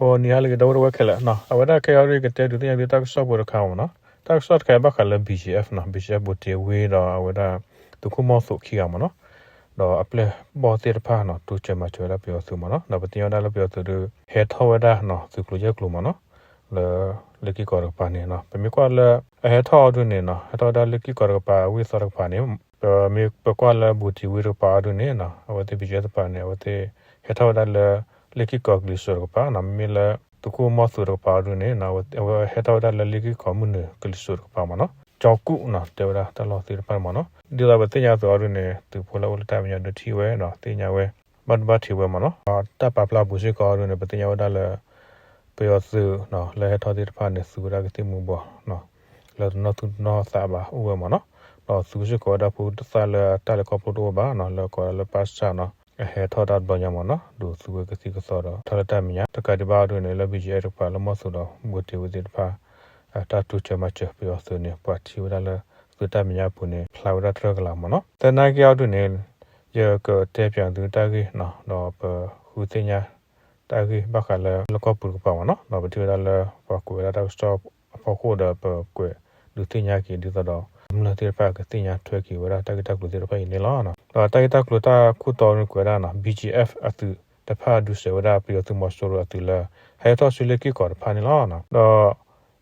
ဂီၤနံၤဟါလၢအဂ့ၤ ဒီပုၢ်ဝဲၢ်ခဲလၢာ်နီၤ, အဝဲဒၣ်ခဲအံၤဒ်အံၤ ကတဲဒုးသ့ၣ်ညါသုတၢ်ကစီၣ်ဖိတခါမ့ၢ်နီၤ, တၢ်ကစီၣ်တခါအံၤဘၣ်ဃးလၢ ဘီၣ်ကၠံၣ်အ့ၣ်ဖ် နီၤ, ဘီၣ်ကၠံၣ်အ့ၣ်ဖ် ဘိၣ်တ့ၢ်ဝ့ဒီးအဝဲဒၣ် သုးခိၣ်မီၢ်သိးခံဂၤမ့ၢ်နီၤ, ဒီးအပျဲၢ်ဘီၣ်သ့ၣ်တဖၣ်နီၤ တိစၢၤမၤစၢၤဝဲဒၣ်ပယီၤသုးမ့ၢ်နီၤ, ဒီးပသ့ၣ်ညါဝဲဒၣ်လၢပယီၤသုးဒီး ဟဲထီၣ်ဝဲဒၣ်နီၤ သုးကျိၤယဲၢ်ကျိၤမ့ၢ်နီၤ, လၢလ့ၣ်က့ၢ်ကီၢ်တကပၤန့ၣ်နီၤ, ပမ့ၢ်ကွၢ်လၢ အဟဲထီၣ်အီၤဒုန့ၣ်နီၤ ဟဲထီၣ်ဝဲဒၣ်လ့ၣ်က့ၢ်ကီၢ်တကပၤဝ့ၢ်သီတကပၤန့ၣ်, ပမ့ၢ်ပကွၢ်လၢဘိၣ်တ့ၢ်ဝ့တကပၤအီၤဒုန့ၣ်နီၤ အဝဲသ့ၣ် ဘီၣ်ကၠံၣ်အ့ၣ်ဖ် တကပၤန့ၣ် အဝဲသ့ၣ် ဟဲထီၣ်ဝဲဒၣ်လၢ လ့ၣ်က့ၢ်ကီၢ်ကလံၤစိးတကပၤနီၤ, မ့မ့ၢ်လၢ သုးခိၣ်မီၢ်သိးတကပၤအီၤဒုန့ၣ် အဝဲဟဲထီၣ်ဝဲဒၣ်လၢလ့ၣ်က့ၢ်ကီၢ်မုၢ်နုာ်ကလံၤစိးတကပၤမ့ၢ်နီၤ, ကၠီၤကူၣ်နီၤ တဲဝဲဒၣ်တၢ်လီၢ်သ့ၣ်တဖၣ်န့ၣ်မ့ၢ်နီၤ, ဒ်သိးပသ့ၣ်ညါအသိးအီၤဒုန့ၣ် သုးဖိလၢအိၣ်လၢတၢ်မဲာ်ညါဒုထံၣ်ဝဲဒီးသ့ၣ်ညါဝဲ ဘၣ်ဒိဘၣ်ထံးဝဲမ့ၢ်နီၤ, တၢ်ပာ်ဖျါအပူၤစ့ၢ်ကီးအီၤဒုန့ၣ် ပသ့ၣ်ညါဝဲဒၣ်လၢ ပယီၤသုးနီၤ လၢဟဲထီၣ်သ့ၣ်တဖၣ်န့ၣ် သူဝဲဒၣ်ကသံၣ်မူၤဘှီးနီၤ လၢတနီၢ်သူၣ်တနီၢ်သးဘၣ်အိၣ်ဝဲမ့ၢ်နီၤ, ဒီးသူစ့ၢ်ကီးဝဲဒၣ်ဖိသၣ်လၢတၢ်လဲၤခီဖျိတအိၣ်ဘၣ်နီၤ လၢကိးဝဲဒၣ်လၢပၢ်စၢ်နီၤ အဟဲထီၣ်တၢ်တဘျီညါမ့ၢ်နီၤ ဒုးသူဝဲကသံၣ်ကသီဒီး ထီၣ်လၢတၢ်မဲာ်ညါ တကးဒံးဘၣ်အီၤဒုန့ၣ် လၢ ဘီၣ်ကၠံၣ်အ့ၣ်ဖ် တကပၤ လၢမီၢ်သိးဒီးဘိၣ်တ့ၢ်ဝ့သ့ၣ်တဖၣ် တၢ်တိစၢၤမၤစၢၤပယီၤသုးန့ၣ် ပှၤထံၣ်ဝဲဒၣ်လၢ သုးတၢ်မဲာ်ညါအပူၤန့ၣ် ဖျါဝဲဒၣ်တြၢၢ်ကလာ်မ့ၢ်နီၤ, သနာ်က့အီၤဒုန့ၣ် ယကတဲပၠးသုတၢ်ဂ့ၢ်နီၤ ဒီးပဃုသ့ၣ်ညါ တၢ်ဂ့ၢ်ဘၣ်ဃးလၢလီၢ်ကီၢ်ပူၤတကပၤမ့ၢ်နီၤ, ဒီးပထံၣ်ဝဲဒၣ်လၢ ပှၤကွဲးဝဲဒၣ်တၢ်ကစီၣ်အဖီခိၣ်ဒီး ပကွဲးဒုးသ့ၣ်ညါက့ၤဒ်သိးဒီး ကမျၢၢ်သ့ၣ်တဖၣ်ကသ့ၣ်ညါထွဲက့ၤဝဲဒၣ်တၢ်ဂ့ၢ်တၢ်ကျိၤသ့ၣ်တဖၣ်အံၤန့ၣ်လီၤ. ဒီးတၢ်ဂ့ၢ်တၢ်ကျိၤတၢ်ခိၣ်တီန့ၣ်ကွဲးဝဲဒၣ်နီၤ ဘီၣ်ကၠံၣ်အ့ၣ်ဖ် အသုးတဖၣ်ဒုးစၢၤဝဲဒၣ် ပယီၤသုးမီၤစိရိၤအသုးလၢ ဟဲထီၣ်ဆူလ့ၣ်က့ၢ်ကီၢ်တဖၣ်န့ၣ်လီၤ. ဒီး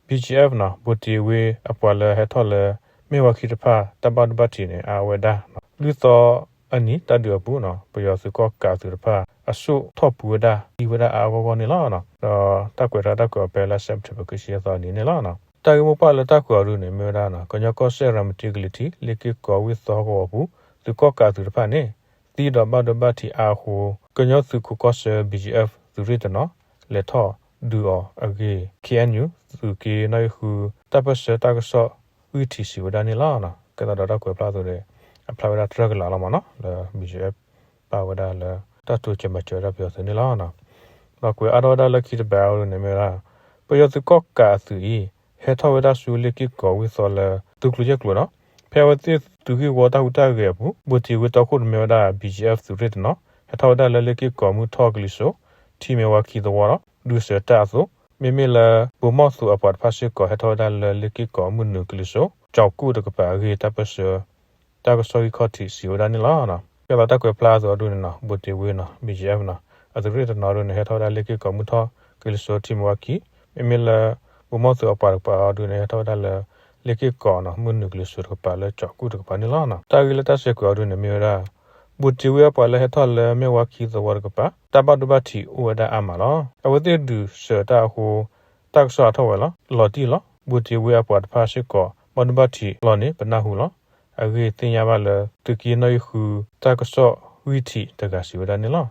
ဘီၣ်ကၠံၣ်အ့ၣ်ဖ်နီၤ ဘိၣ်တ့ၢ်ဝ့အပှၤလၢဟဲထီၣ်လၢ မ့ၢ်ဝါခံတဖၣ် တၢ်ဘၣ်ဒိဘၣ်ထံးန့ၣ် အါဝဲဒၣ် လွံၢ်သီအနံၤတၢ်ဒုးအပူၤနီၤ ပယီၤသုးကီၣ်ကးအသုးတဖၣ် အစိၣ်ထီၣ်ပူၤဝဲဒၣ် သံဝဲဒၣ်အါအါဂီၢ်ဂီၢ်န့ၣ်လီၤ. ဒီးတၢ်ကွဲးတၢ်တၢ်ကွဲးအီၤဖဲလါစဲးပထ့ဘၢၣ် ခံဆံသီအနံၤန့ၣ်လီၤ. တၢ်ဂ့ၢ်မိၢ်ပှၢ်လၢတၢ်ကွဲးအီၤဒုန့ၣ် မ့ၢ်ဝဲဒၣ်နီၤ ကညီကီၢ်စဲၣ်ရၤမတံကလံၤထံး လ့ၣ်က့ၢ်ကီၢ်ဝ့ၢ်သီဟီၣ်ကဝီၤပူၤ သုးကီၣ်ကးအသုးတဖၣ်န့ၣ် သံဒီးဘၣ်ဒိဘၣ်ထံးအါအဃိ ကညီသုးခိးကီၢ်ဆၢ ဘီၣ်ကၠံၣ်အ့ၣ်ဖ် သုးရ့ၣ်တနီၤ လဲၤထီၣ်ဒုးအီၤအဂ့ၢ် ခ့ၣ်အဲၣ်ယူၣ် သုးက့နီၣ်ဂံၢ်ဃု တၢ်ပၢၢ်ဆၢတၢ်ကစီၣ်ဂံၢ်ထံးစံးဝဲဒၣ်န့ၣ်လီၤ. ကဲသးဒီးတၢ်ကွဲးဖျါအသိးန့ၣ် အဖျါဝဲဒၣ်တြၢၢ်ကလာ်လီၤမ့ၢ်နီၤ လၢ ဘီၣ်ကၠံၣ်အ့ၣ်ဖ် ပာ်ဝဲဒၣ်လၢ တၢ်တိစၢၤမၤစၢၤဝဲဒၣ်ပယီၤသုးန့ၣ်လီၤ. ဒီးကွဲးအါထီၣ်ဝဲဒၣ်လၢခံတဘၣ်အီၤဒုန့ၣ်မ့ၢ်ဝဲဒၣ် ပယီၤသုးကီၣ်ကးအသုးအံၤ ဟဲထီၣ်ဝဲဒၣ်ဆူလ့ၣ်က့ၢ်ကီၢ်ဝ့ၢ်သီလၢ သုးကျိၤယဲၢ်ကျိၤနီၤ ဖဲအဝဲသ့ၣ်သုးဂ့ၢ်ဝီတၢ်ဟူးတၢ်ဂဲၤအပူၤ ဘိၣ်တ့ၢ်ဝ့တီခိၣ်တမ့ၢ်ဝဲဒၣ် ဘီၣ်ကၠံၣ်အ့ၣ်ဖ် သုးရ့ၣ်တနီၤ ဟဲထီၣ်ဝဲဒၣ်လၢလ့ၣ်က့ၢ်ကီၢ်မုၢ်ထီၣ်ကလံၤစိး ထံမ့ၢ်ဝါခံသဝီဒီး ဒုးစၢၤတၢ်အသိး မ့မ့ၢ်လၢ ဘိၣ်မီၢ်သူးအပှၤတဖၣ်စ့ၢ်ကီး ဟဲထီၣ်ဝဲဒၣ်လၢလ့ၣ်က့ၢ်ကီၢ်မုၢ်နုာ်ကလံၤစိး ကၠီၤကူၣ်တကပၤအဂ့ၢ် တၢ်ပၢၢ်ဆၢ တၢ်ကစီၣ်ဂံၢ်ခီၣ်ထံးစံးဝဲဒၣ်န့ၣ်လီၤ. ကဲသးတၢ်ကွဲးဖျါအသိးအီၤဒုန့ၣ်နီၤ ဘိၣ်တ့ၢ်ဝ့နီၤ ဘီၣ်ကၠံၣ်အ့ၣ်ဖ်နီၤ အသုးရ့ၣ်တနီၤဒုန့ၣ် ဟဲထီၣ်ဝဲဒၣ်လ့ၣ်က့ၢ်ကီၢ်မုၢ်ထီၣ်ကလံၤစိးထံမ့ၢ်ဝါခံ မ့မ့ၢ်လၢ ဘိၣ်မီၢ်သူးအပှၤတကပၤအီၤဒုန့ၣ် ဟဲထီၣ်ဝဲဒၣ်လၢ လ့ၣ်က့ၢ်ကီၢ်နီၤ မုၢ်နုာ်ကလံၤစိးတကပၤလၢကၠီၤကူၣ်တကပၤန့ၣ်လီၤ. တၢ်ဂ့ၢ်လၢတၢ်ဆဲးကွဲးအီၤဒုန့ၣ်မ့ၢ်ဝဲဒၣ် ဘိၣ်တ့ၢ်ဝ့အပှၤလၢဟဲထီၣ်လၢမ့ၢ်ဝါခံသဝီတကပၤ တၢ်ဘၣ်ဒိဘၣ်ထံးအိၣ်ဝဲဒၣ်အါမးလီၤ. အဝဲသ့ၣ်ဒုးစၢၤတၢ်အဃိ တၢ်ကစီၣ်အထီၣ်ဝဲလီၤ လီၤတံၢ်လီၤ. ဘိၣ်တ့ၢ်ဝ့အပှၤတဖၣ်စ့ၢ်ကီး ဘၣ်ဒိဘၣ်ထံးလီၤန့ၣ် ပနၢ်ဟူလီၤ. အဂ့ၢ်သ့ၣ်ညါဘၣ်လၢ သုးက့နီၣ်ဂံၢ်ဃု တၢ်ကစီၣ်ဂံၢ်ထံးတဂၤစံးဝဲဒၣ်န့ၣ်လီၤ.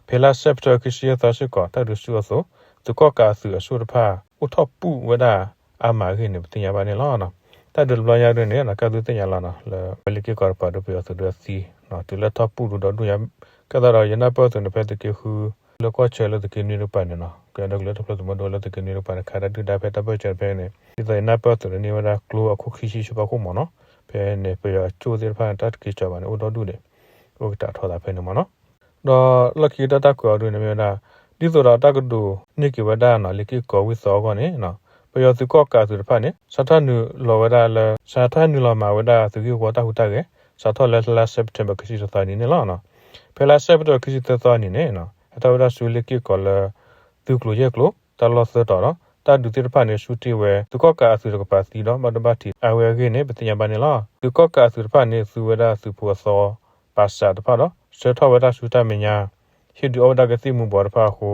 ဖဲလါစဲးပထ့ဘၢၣ် ခံဆံယဲၢ်သီစ့ၢ်ကီး တၢ်ဒုးဆူၣ်အသိး သုးကီၣ်ကးအသုးအစိၣ်တဖၣ် အိၣ်ထီၣ်ပူၣ်ဝဲဒၣ်အါမးအဂ့ၢ်န့ၣ် ပသ့ၣ်ညါဘၣ်န့ၣ်လီၤ. တၢ်ဒုးတဘျီညါဒုန့ၣ် ကဲသုသ့ၣ်ညါလီၤနီၤ လၢဝဲလ့ၣ်က့ၢ်ကီၢ်တကပၤဒီး ပယီၤသုးဒုအသံ တုၤလၢထီၣ်ပူၣ်ဒုဒီဒူၣ်ညါ ကဲသးဒီးယနၢ်ပၢၢ်သုးန့ၣ် ဖဲသုးက့ဃု လၢကီၢ်ဆၢလၢသုးက့နွံတကပၤန့ၣ်နီၤ ကဲဒီးကလၢတဖျၢၣ်သုးမုၢ်ဒိၣ်လၢသုးက့နွံတကပၤန့ၣ် ခးတၢ်ဒုၣ်ဒါဖဲတၢ်ပၢၢ်ဆၢဖဲန့ၣ် ဒ်သိးယနၢ်ပၢၢ်သုးန့ၣ်န့ၢ်ဝဲဒၣ်ကျိအခိၣ်ခံဆံဆူဖီခိၣ်မးနီၤ ဖဲန့ၣ် ပယီၤအကၠိၣ်သ့ၣ်တဖၣ်န့ၣ် တၢ်တက့ၤကီၤဘၣ်န့ၣ် အိၣ်ဒီဒူၣ်န့ၣ် အိၣ်ကတၢၢ်ထီၣ်သးဖဲန့ၣ်မးနီၤ ဒီးလီၢ်ခံကတၢၢ်တၢ်ကွဲးအီၤဒုန့ၣ်မ့ၢ်ဝဲဒၣ် ဒ်သိးဒီးတၢ်ကဒိးန့ၢ်က့ၤဝဲဒၣ်နီၤ လ့ၣ်က့ၢ်ကီၢ်ဝ့ၢ်သီအဂီၢ်န့ၣ် ပယီၤသုးကီၣ်ကးအသုးတဖၣ်န့ၣ် စးထီၣ်နုာ်လီၤဝဲဒၣ်လၢ စးထီၣ်နုာ်လီၤမၤဝဲဒၣ်သုးဂ့ၢ်ဝီတၢ်ဟူးတၢ်ဂဲၤ စးထီၣ်လၢလါစဲးပထ့ဘၢၣ် ခံဆံတသီနံၤန့ၣ်လီၤ. ဖဲလါစဲးပထ့ဘၢၣ် ခံဆံတသီနံၤန့ၣ် ဟဲထီၣ်ဝဲဒၣ်ဆူလ့ၣ်က့ၢ်ကီၢ်လၢ သုးကျိၤယဲၢ်ကျိၤ တၢ်လီၢ်သၢတီၤဒီး တၢ်ဒုးသ့ၣ်တဖၣ်န့ၣ် ဆူၣ်တ့ၢ်ဝဲ သုးကီၣ်ကးအသုးတကပၤသံဒီး ဘၣ်ဒိဘၣ်ထံးအါဝဲအဂ့ၢ်န့ၣ် ပသ့ၣ်ညါဘၣ်န့ၣ်လီၤ. သုးကီၣ်ကးအသုးတဖၣ်န့ၣ် သူဝဲဒၣ်သုးဖိအသီ ပာ်စးတဖၣ်ဒီး ဆှၢထီၣ်ဝဲဒၣ်ဆူတၢ်မဲာ်ညါ ဟ့ၣ်ဒုးအီၣ်ဝဲဒၣ်ကသံၣ်မူၤဘှီးတဖၣ်အဃိ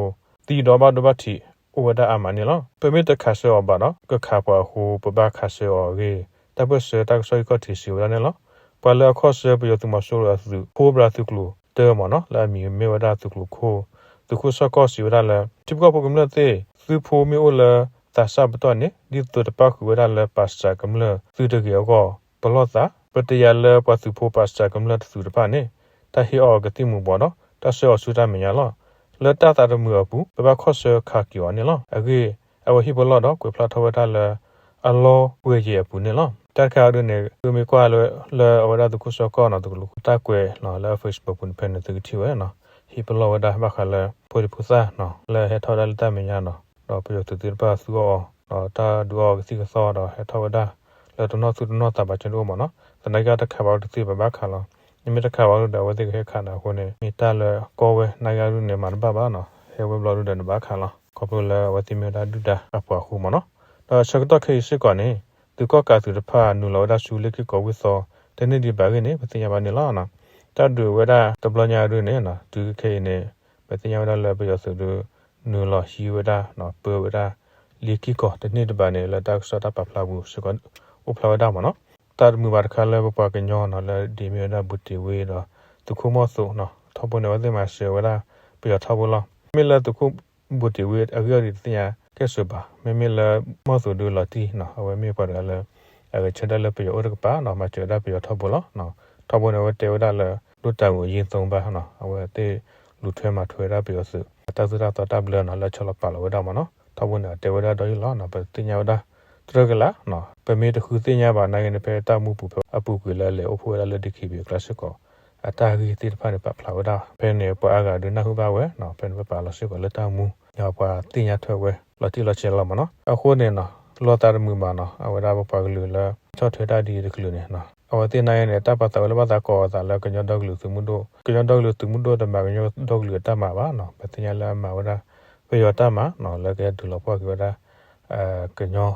သံဒီးဘၣ်ဒိဘၣ်ထံးအိၣ်ဝဲဒၣ်အါမးန့ၣ်လီၤ. ပမ့ၢ်တခးဆၢအီၤဘၣ်ဒီး ကခးပှၤအဃိ ပဘၣ်ခးဆၢအီၤအဂ့ၢ် တၢ်ပၢၢ်ဆၢတၢ်ကစီၣ်ဂံၢ်ခီၣ်ထံးစံးဝဲဒၣ်န့ၣ်လီၤ. ပှၤလၢအခီၣ်ဆၢပယီၤသုးမီၤစိရိၤအသုး ခိပြးသုးကျိၤတၢမးနီၤ လၢအမံၤမ့ၢ်ဝဲဒၣ်သုးကျိၤခိ သုးခိၣ်စီၣ်ကီၢ်စံးဝဲဒၣ်လၢ ထံဖိကီၢ်ဖိကမျၢၢ်သ့ၣ် သုးဖိမ့ၢ်အိၣ်လၢသးစၢ်ပတီၢ်န့ၣ် ဒ်သိးတပၣ်ဃုာ်ဝဲဒၣ်လၢပာ်စးကမျၢၢ်သုးတဂ့ၤအဂီၢ် ပလီၢ်သး ပတယာ်လၢပှၤသုးဖိပာ်စးကမျၢၢ်တသုးတဖၣ်န့ၣ် တၢ်ဟ့ၣ်အီၣ်ကသံၣ်မူၤဘှီးဒီး တၢ်ဆှၢအီၤဆူတၢ်မဲာ်ညါလီၤ. လၢတၢ်သးတမုာ်အပူၤ ပဘၣ်ခီၣ်ဆၢခးက့ၤအီၤန့ၣ်လီၤ. အဂ့ၢ် အဝဲဟ့ၣ်ပလီၢ်ဒီးကွဲးဖျါထီၣ်ဝဲဒၣ်လၢ အလီၢ်ဝဲယဲၢ်အပူၤန့ၣ်လီၤ. တၢ်တခါအံၤဒ်န့ၣ် သုမ့ၢ်ကွၢ်လၢ လၢအဝဲဒၣ်သုးခိၣ်စီၣ်ကီၢ်နီၤ သုးကျိၤခိၣ်တၢ်ကွဲးလၢ Facebook ပူၤန့ၣ် ဖဲန့ၣ်သုကထံၣ်ဝဲနီၤ ဟံးပလီၢ်ဝဲဒၣ်ဘၣ်ဃးလၢ ဖိဒံဖိသၣ်နီၤ လၢဟဲထီၣ်ဝဲဒၣ်လၢတၢ်မဲာ်ညါနီၤ ဒီးပယီၤသုးသ့ၣ်တဖၣ်သူအီၤအီၤ ဒီးတၢ်ဒုးအီၣ်ကသံၣ်ကသီဒီး ဟဲထီၣ်ဝဲဒၣ် လၢတနီၣ်သူတနီၣ်သးဘၣ်ကၢဒိၣ်မးနီၤ သနာ်က့တခးဘၣ်ဒုးသ့ၣ်ဘၣ်ဘၣ်ခးလီၤ. နမ့ၢ်တခးဘၣ်ဒုးဒီး အဝဲသ့ၣ်ကဟဲခးနၤအဃိန့ၣ် မ့ၢ်တၢ်လၢကီဝဲ နာ်က့ဒုးန့ၣ် မၤတဘၣ်ဘၣ်နီၤ ဟဲဝဲဘျီဒုးဒီးနဘၣ်ခးလီၤ ခီဖျိလၢအဝဲသ့ၣ်မ့ၢ်ဝဲဒၣ်ဒုၣ်ဒါအပှၤဃိမးနီၤ. ဒီးဆၢကတီၢ်ခဲအံၤစ့ၢ်ကီးန့ၣ် သုးကီၣ်ကးသုးတဖၣ်နုာ်လီၤဝဲဒၣ်ဆူလ့ၢ်က့ၢ်ကီးဝ့ၢ်သီ တန့ၢ်ဒံးဘၣ်အဂ့ၢ်န့ၣ် ပသ့ၣ်ညါဘၣ်န့ၣ်လီၤ. တၢ်ဒုးဝဲဒၣ်တဘျီညါဒုးန့ၣ် တုၤခဲအံၤန့ၣ် ပသ့ၣ်ညါဝဲဒၣ်လၢပယီၤသုးဒုး နုာ်လီၤဟံးဝဲဒၣ် ပၢဝဲဒၣ် လ့ၢ်က့ၢ်ကီးတန့ၢ်ဒံးဘၣ်န့ၣ် လၢတၢ်ကစီၣ်တၢ်ပာ်ဖျါပူၤစ့ၢ်ကီး အိၣ်ဖျါဝဲဒၣ်မးနီၤ. တၢ်တမုာ်ဘၣ်တခါလၢပပှၤကညီနီၤ လၢဒ်မ့ၢ်ဝဲဒၣ်ဘူးတ့ၢ်ဝ့ဒီး သုးခိၣ်မီၢ်သိးနီၤ ထီဘိန့ၣ် အဝဲသ့ၣ်မၤစၢၤဝဲဒၣ်ပယီၤထီဘိလီၤ. မ့မ့ၢ်လၢသုးခိၣ် ဘူးတ့ၢ်ဝ့အဂ့ၢ်အီၤဒ်တသ့ၣ်ညါကဲၣ်ဆိးဘၣ်. မ့မ့ၢ်လၢမီၢ်သိးဒုးလီၤတံၢ်နီၤ အဝဲမ့ၢ်ပှၤတဂၤလၢ အဂဲၤဆၢထၢၣ်လၢပယီၤအိၣ်တကပၤနီၤ မၤစၢၤဝဲဒၣ်ပယီၤထီဘိလီၤ. ထီဘိန့ၣ် အဝဲတဲဝဲဒၣ်လၢ ဒိၣ်တၢ်မူးအယ့ၢ်သိဘၣ်နီၤ အဝဲသ့ၣ်လူၤထွဲမၤထွဲဝဲဒၣ်ပယီၤသုး အတၢ်သိၣ်တၢ်သီတၢ်ဘျၢနီၤ လၢအဆီလီၤပာ်လီၤဝဲဒၣ်မးနီၤ. ထီဘိန့ၣ် အတဲဝဲဒၣ်ဒီးယံာ်လီၤနီၤ ပသ့ၣ်ညါဝဲဒၣ် တြၢၢ်ကလာ်နီၤ ပမ့ၢ်တဃုသ့ၣ်ညါဘၣ် နာ်က့န့ၣ် ဖဲတၢ်မူပူၤဖဲအပူၤကွံာ်လၢအလဲၤအိၣ်ဖှိၣ်ဝဲဒၣ်လၢ ဒီးခံဘ့ၣ် အကျါစ့ၢ်ကီး အတၢ်ဂ့ၢ်သ့ၣ်တဖၣ်န့ၣ် ပာ်ဖျါဝဲဒၣ် ဖဲန့ၣ် ပှၤအါဂၤဒုးနၢ်ဟူဘၣ်ဝဲနီၤ ဖဲန့ၣ် ပပာ်လီၤစ့ၢ်ကီးလၢတၢ်မူ ပှၤသ့ၣ်ညါထွဲဝဲလီၤတံၢ်လီၤဆဲးလီၤမးနီၤ. အဃိန့ၣ်နီၤ လီၤသးတမုာ်ဘၣ်နီၤ အဝဲဒၣ်ပပှၤကလုာ်လၢ ဆီၣ်ထွဲတၢ်ဒ်အံၤတကလုာ်န့ၣ်နီၤ အဝဲသ့ၣ်နာ်က့န့ၣ် တၢ်ပာ်သးဝဲလၢဘၣ်သးကိးအသးလၢကညီဒီကလုာ်သုးမုၢ်ဒိၣ် ကညီဒီကလုာ်သုးမုၢ်ဒိၣ်တမၤကညီဒီကလုာ်အတၢ်မၤဘၣ်နီၤ ပသ့ၣ်ညါလၢအမၤဝဲဒၣ် ပယီၤတၢ်မၤနီၤ လၢကဟဲဒုးလီၤပှီၢ်က့ၤဝဲဒၣ် ကညီ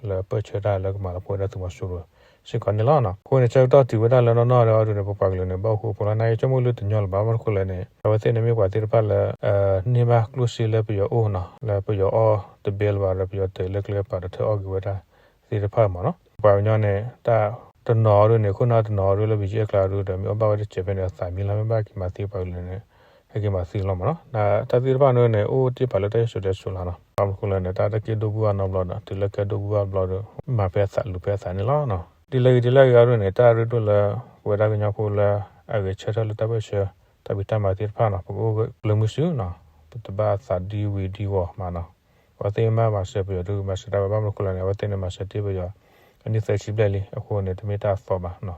လၢပၢၢ်ဆၢတၢ်လၢကမၤလီၤပှီၢ်ဝဲဒၣ်သုးမီၤစိရိၤစ့ၢ်ကီးန့ၣ်လီၤနီၤ. အဃိန့ၣ် ဆၢကတီၢ်တုၤဝဲဒၣ်လၢနီၢ်နီၢ်ဒီးအီၤဒုးန့ၣ် ပပှၤကလုာ်န့ၣ် ဘၣ်အိၣ်ဃူအိၣ်ဖိးလီၤ နာ်က့ဆိကမိၣ်လၢတညီလၢၤဘၣ် ဘၣ်မနုၤဃိလဲၣ်န့ၣ် အဝဲသ့ၣ်န့ၣ်မ့ၢ်ပှၤသ့ၣ်တဖၣ်လၢ န့ၢ်ဘၣ်ကျိၣ်စ့လၢပယီၤအိၣ်နီၤ လၢပယီၤအီၣ်တဘဲလၢၤဘၣ်ဒီး ပယီၤတၢ်လၢကျဲပာ်ဒီးထၢအီၣ်က့ၤဝဲဒၣ်သ့ၣ်တဖၣ်မးနီၤ. ပှၤကညီန့ၣ် တၢ်တနီၤအီၤဒုးန့ၣ် ခိၣ်နၢ်တနီၤအီၤဒုးလၢ ဘံၣ်ကၠ့ၣ် အကျါဒုးဒီး မ့ၢ်အီၣ်ဘၣ်ဝဲတစဲးဖဲန့ၣ် အသးမံလီၤ မ့ၢ်ဘၣ်က့ၤမၤသံပှၤကလုာ်န့ၣ် ဟဲက့ၤမၤသံလီၤမးနီၤ. တၢ်သ့ၣ်တဖၣ်န့ၣ် အိၣ်တ့ၢ်ပာ်လၢတၢ်စံၣ်စိၤတဲစိၤလီၤနီၤ. ဘၣ်မနုၤဃိလဲၣ်န့ၣ် တၢ်တၢ်က့ဒိၣ်ဘူၣ်ဘၣ်နီတဘျီဒီး တုၤလၢကဲဒိၣ်ဘူၣ်ဘၣ်တဘျီဒီး မၤဖဲအသးလူၤဖဲအသးန့ၣ်လီၤနီၤ. ဒ်လဲၣ်ဂ့ၤဒ်လဲၣ်ဂ့ၤအီၤဒုးန့ၣ် တၢ်ရ့ဒိၣ်လၢ ပဝဲဒၣ်ကညီဖိလၢ အဂဲၤဆၢထၢၣ်လၢတၢ်ပၢၢ်ဆၢ တၢ်ဖံးတၢ်မၤသ့ၣ်တဖၣ်နီၤ ပကအိၣ်လၢမုၢ်ဆူၣ်နီၤ ပတဘၣ်သးဒံဝံၤဒံဝီၤမးနီၤ. အဝဲသ့ၣ်မ့ၢ်မၤစၢၤပယီၤဒုး မၤစၢၤတၢ်ဝဲ ဘၣ်မနုၤဃိလဲၣ်န့ၣ် အဝဲသ့ၣ်န့ၣ် မၤစၢၤတ့ၢ်ပယီၤ အနံၣ်သၢဆံဘျဲၣ်လံ အဃိန့ၣ် တမ့ၢ်တၢ်အသီဘၣ်နီၤ.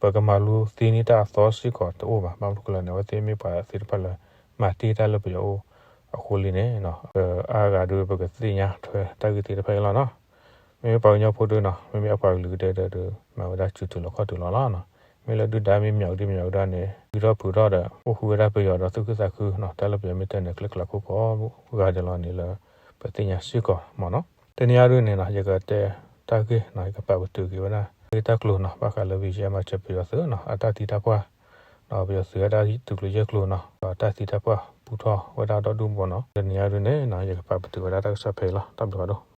ပကမၤလူသ့န့ၢ်တၢ်အသီစ့ၢ်ကီးတအိၣ်ဘၣ် ဘၣ်မနုၤဃိလဲၣ်န့ၣ် အဝဲသ့ၣ်မ့ၢ်ပှၤသ့ၣ်တဖၣ်လၢ မၤတ့ၢ်တၢ်လၢပယီၤအိၣ် အဃိလံန့ၣ် အါဂၤဒုး ပကသ့ၣ်ညါထွဲတၢ်ဂ့ၢ်သ့ၣ်တဖၣ်အံၤလီၤနီၤ. မ့မ့ၢ်ပှၤကညီဖိဒုးနီၤ မ့မ့ၢ်အပှၤကလုာ်ကဒဲကဒဲဒီး မၤဝဲဒၣ်စုတုၤလီၤခီၣ်တုၤလီၤလီၤနီၤ. မ့ၢ်လၢဒုၣ်ဒါမ့ၢ်မၠးဒံးမၠးဒၣ်န့ၣ် ဂုၤထီၣ်ဖုးထီၣ်ဒီး အိၣ်ဃူဝဲဒၣ်ပယီၤဒီးသူၣ်ခုသးခုနီၤ တၢ်လၢပယီၤမ့ၢ်တဲန့ၣ် ကျဲကလးခိၣ်ကီးဂၤဒဲးလီၤန့ၣ်လၢ ပသ့ၣ်ညါစ့ၢ်ကီးမးနီၤ. တနံၤအံၤဒုးန့ၣ်နီၤ ယကတဲတၢ်ဂ့ၢ်နီၤ ယကပာ်ပတုာ်က့ၤဝဲဒၣ် ဂ့ၢ်တၢ်ကျိၤနီၤ ဘၣ်ဃးလၢ ဘံၣ်ကၠ့ၣ် မၤစၢၤပယီၤသုးနီၤ အတၢ်သံတၢ်ပှၢ် ဒီးပယီၤသုးဝဲဒၣ်သုးကျိၤယဲၢ်ကျိၤနီၤ ဒီးတၢ်သံတၢ်ပှၢ်ပူထီၣ်ဝဲဒၣ်ဒီဒူၣ်မးနီၤ. တနံၤအံၤဒုးန့ၣ်နီၤ ယကပာ်ပတုာ်ဝဲဒၣ်တၢ်ကစီၣ်ဖဲအံၤလီၤ တၢ်ဘျုးဖးဒိၣ်.